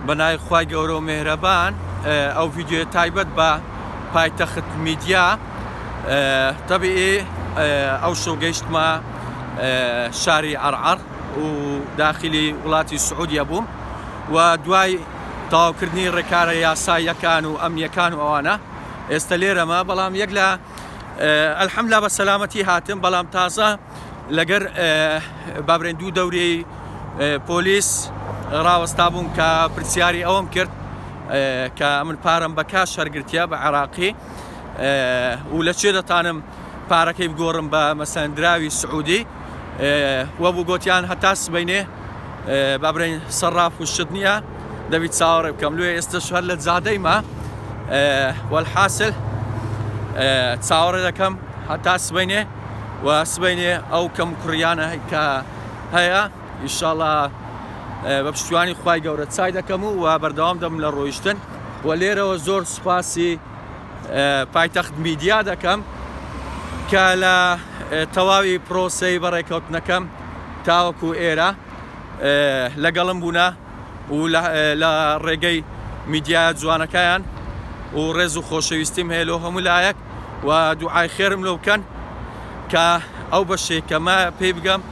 بەناوی خوای گەورە و مێهرەبان ئەو ڤیدیۆیە تایبەت بە پایتەخت میدیا تەبیعی ئەو شەو گەیشتمە شاری عەرعەر و داخلی وڵاتی سعودیە بووم و دوای تەواوکردنی ڕێکارە یاساییەکان و ئەمنیەکان و ئەوانە ئێستا لێرەمە بەڵام یەک لە ئەلحەملا بە سەلامەتی هاتم بەڵام تازە لەگەر بابرێن دوو دەورەی پۆلیس ڕاوەستا بووم کە پرسیاری ئەوەم کرد کە من پارەم بە کاش هەرگرتیە بە عراقی و لە چێ دەتانم پارەکەی بگۆڕم بە مەسەن دراوی سعودی وەبوو گۆتیان هەتا سبەینێ بابرێن سەڕاف و شت نییە دەبیت چاوەڕێ بکەم لێ ئێستش هەر لە جادەیمە وەلحاسل چاوەڕێ دەکەم هەتا سبەینێ و سبەینێ ئەو کەم کوڕیانە کە هەیە ئیشاڵا بە پشتیوانی خوای گەورە چای دەکەم و و بەردەوام دەم لە ڕۆیشتن و لێرەوە زۆر سوپاسی پایتەخت میدیا دەکەم کە لە تەواوی پرۆسەی بەڕێکەوتنەکەم تاوەکو ئێرە لەگەڵم بوونە و لە ڕێگەی میدیا جوانەکەیان و ڕێز و خۆشەویستیم هەیە لۆ هەموو لایەک و دوعای خێرم لۆ بکەن کە ئەو بەشێک کە ما پێی بگەم.